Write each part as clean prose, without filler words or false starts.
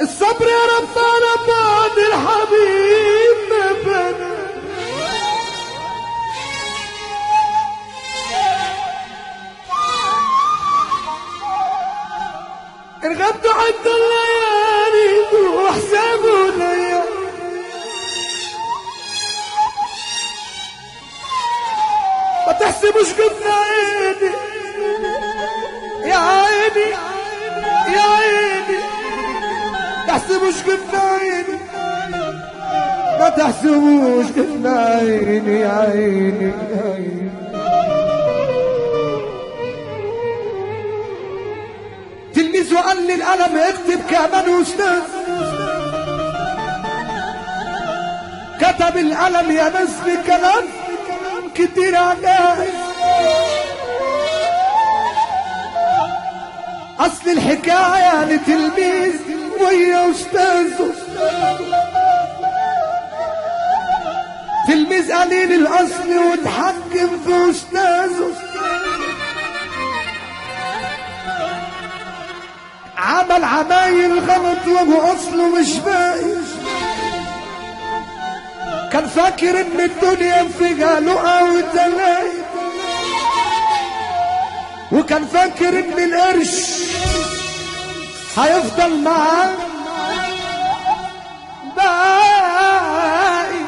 الصبر يا رب على بعد الحبيب ما بنى. إن غبت عدى الليالي وحسابه ليا، ما تحسبوش جبنا عيني يا عيني يا عيني، تحسبوش جبنا عيني، ما تحسبوش جبنا عيني يا عيني يا عيني. تلميذ وقال لي القلم اكتب كمان استاذ، كتب القلم يا ناس بكلام كتير عجايز. اصل الحكاية لتلميذ ويا استاذه، تلميذ قليل الاصل واتحكم في استاذه، عمل عمايل غلط وهو اصله مش باقي، كان فاكر ان الدنيا فيها لقا وتلاقي، وكان فاكر ان القرش هيفضل معاه باقي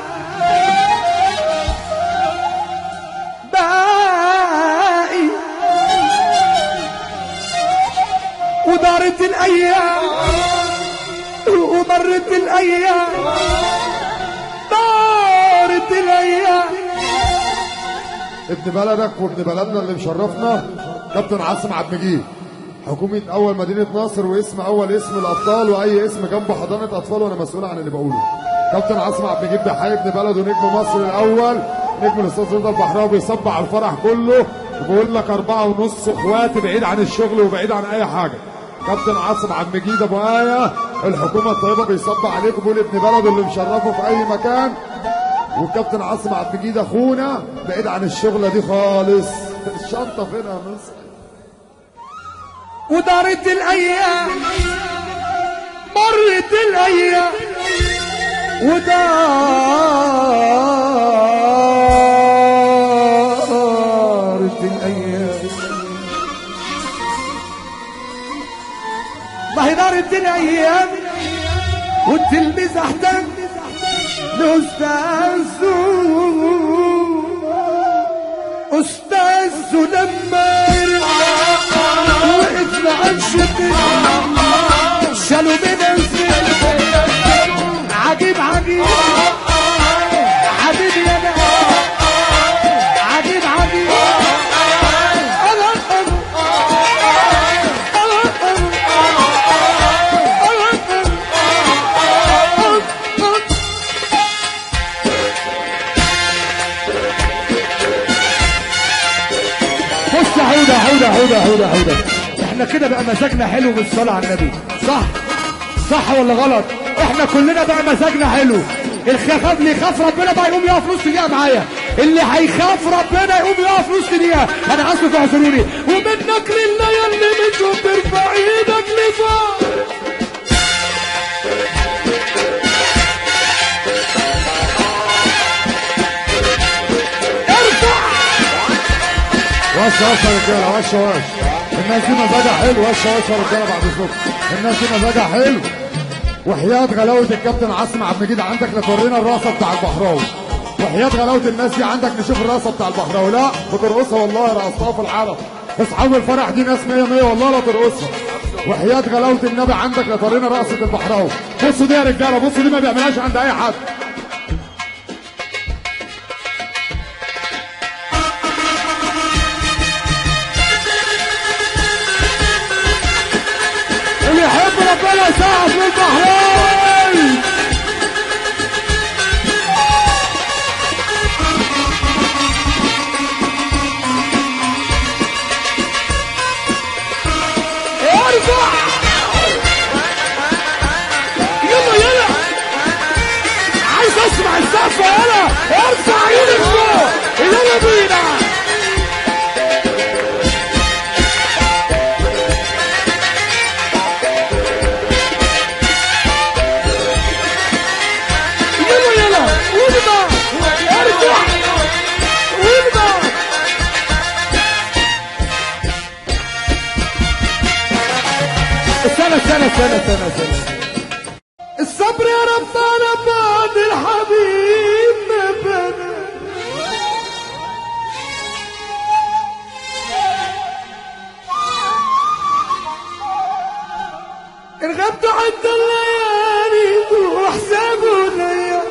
باقي. ودارت الايام ومرت الايام، دارت الايام. ابن بلدك وابن بلدنا اللي مشرفنا كابتن عاصم عبد المجيد، حكومة أول مدينة نصر، واسم أول اسم الأبطال، وأي اسم جنبه حضانة أطفال، وأنا مسؤول عن اللي بقوله. كابتن عاصم عبد المجيد بيحيي ابن بلده نجم مصر الأول، نجم الأستاذ رضا البحراوي، بيصب على الفرح كله وبيقول لك 4.5 إخواتي بعيد عن الشغل وبعيد عن أي حاجة. كابتن عاصم عبد المجيد أبو آية الحكومة الطيبة بيصب عليكم وبيقول ابن بلده اللي مشرفة في أي مكان. والكابتن عاصم عبد المجيد أخونا بعيد عن الشغلة دي خالص. الشنطة فين يا مصر؟ ودارت الايام مرت الايام، ودارت الايام، ما هي دارت الايام. والتلميذ احتاج لاستاذه، استاذه لما وقف معاه شالوا من عجيب عجيب حبيبي انا عجيب عجيب. بص يا حوده حوده حوده حوده حوده، احنا كده بقى مزاجنا حلو بالصلاة على النبي، صح؟ صح ولا غلط؟ احنا كلنا بقى مزاجنا حلو. الخاف اللي يخاف ربنا بقى يقوم يقف نص دقيقة معايا، اللي هيخاف ربنا يقوم يقف نص دقيقة. انا اسف اعذروني. ومنك لله يا اللي مش بترفع ايدك لفوق. ارفع وش وش يا رجاله، وش وش. الناس دي مزاجها حلو. وش وش يا رجاله بعد الصبح، الناس دي مزاجها حلو. وحياة غلاوة الكابتن عاصم عبد المجيد عندك لتورينا الرقصة بتاع البحراوي. وحياة غلاوة الناس دي عندك نشوف الرقصة بتاع البحراوي. لا بترقصها والله، رقصتها في العرب. اصحاب الفرح دي ناس 100 100 والله لا ترقصها. وحياة غلاوة النبي عندك لتورينا رقصة البحراوي. بصوا دي يا رجالة، بصوا دي ما بيعملهاش عند أي حد. اللي يحب ربنا يسقف للبحراوي. ارفع يلا يلا، عايز اسمع السقفه. يلا ارفع ايدك فوق، يلا بينا. استنى استنى استنى استنى استنى. الصبر يا رب انا بعد الحبيب ما بنى. إن غبت عدى الليالي وحسابه ليا،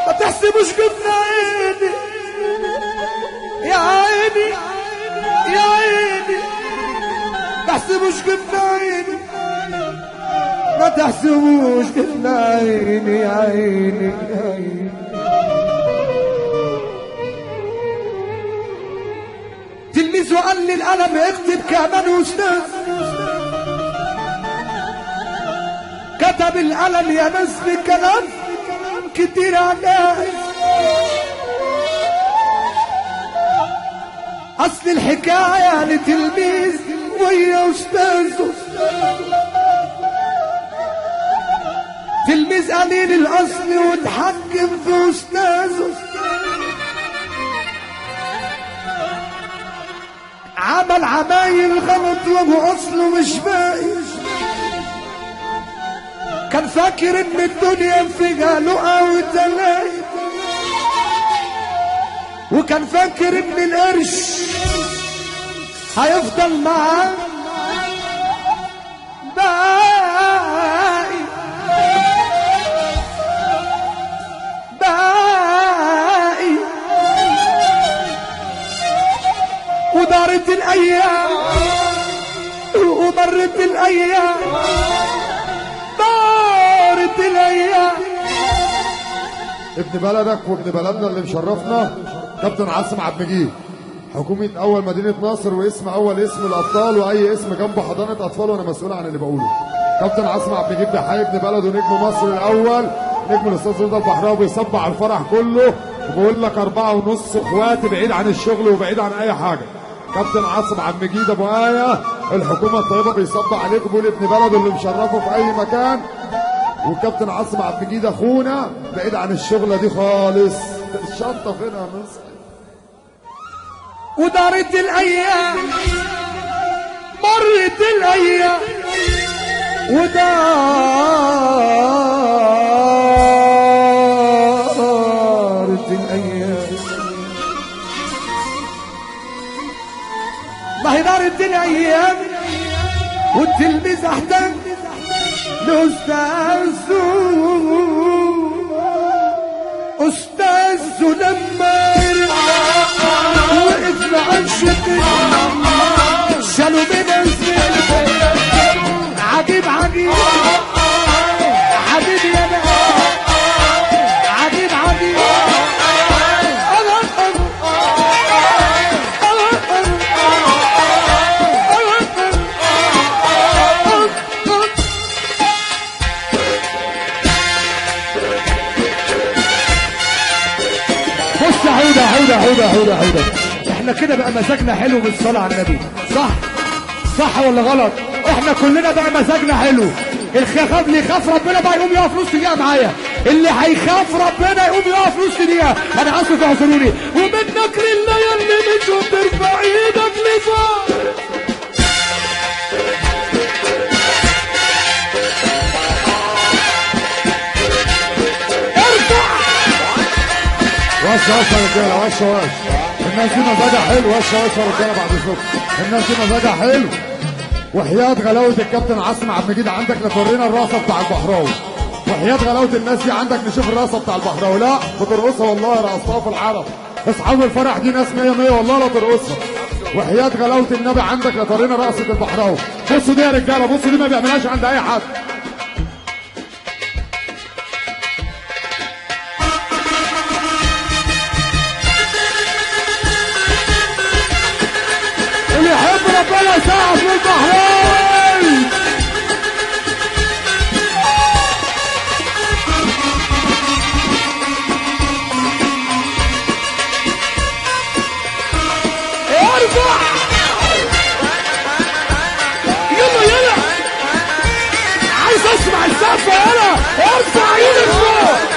ما تحسبوش جبنا عيني يا عيني يا عيني، ما تحسبوش جبنا عيني، ما تحسبوش جبنا عيني يا عيني يا عيني. تلميذ وقال لي القلم اكتب كمان استاذ، كتب القلم يا ناس بكلام كتير عجاز. اصل الحكايه لتلميذ ويا استاذه، تلميذ قليل الاصل واتحكم في استاذه، عمل عمايل غلط وهو اصله مش باقي، كان فاكر ان الدنيا فيها لقا وتلاقي، وكان فاكر ان القرش هيفضل معاه باقي باقي. ودارت الايام ومرت الايام، دارت الايام. ابن بلدك وابن بلدنا اللي مشرفنا كابتن عاصم عبد المجيد، حكومة أول مدينة نصر، واسم أول اسم الأبطال، وأي اسم جنبه حضانة أطفال، وأنا مسؤول عن اللي بقوله. كابتن عاصم عبد المجيد بيحيي ابن بلده نجم مصر الأول، نجم الأستاذ رضا البحراوي، بيصب على الفرح كله، وبيقول لك 4.5 إخواتي بعيد عن الشغل وبعيد عن أي حاجة. كابتن عاصم عبد المجيد أبو آية الحكومة الطيبة بيصب عليكم، بيقول ابن بلده اللي مشرفه في أي مكان. والكابتن عاصم عبد المجيد أخونا بعيد عن الشغلة دي خالص. الشنطة فين يا مصر؟ ودارت الايام مرت الايام، ودارت الايام، ما هي دارت الايام. والتلميذ احتاج لاستاذه، استاذه لما وقف مع الشتم شالوا من الزمن. عجيب عجيب عجيب يا بقى، عجيب عجيب. بص يا حوده حوده حوده حوده حوده، احنا كده بقى مزاجنا حلو بالصلاة على النبي، صح؟ صح ولا غلط؟ احنا كلنا بقى مزاجنا حلو. الخاف اللي يخاف ربنا بقى يقوم يقف نص دقيقة معايا، اللي هيخاف ربنا يقوم يقف نص دقيقة. انا اسف اعذروني. ومنك لله يا اللي مش وبترفع ايدك لفوق. ارفع وش وش يا رجاله، وش وش. الناس دي مزاجها حلو. وش وش يا رجاله بعد الصبح، الناس دي مزاجها حلو. وحياة غلاوة الكابتن عاصم عبد المجيد عندك لتورينا الرقصة بتاع البحراوي. وحياة غلاوة الناس دي عندك نشوف الرقصة بتاع البحراوي. لا بترقصها والله، رقصتها في العرب. اصحاب الفرح دي ناس 100 100 والله لا ترقصها. وحياة غلاوة النبي عندك لتورينا رقصة البحراوي. بصوا دي يا رجالة، بصوا دي ما بيعملهاش عند أي حد. اللي يحب ربنا يسقف للبحراوي. ارفع يلا يلا، عايز اسمع السقف. يلا ارفع ايدك فوق.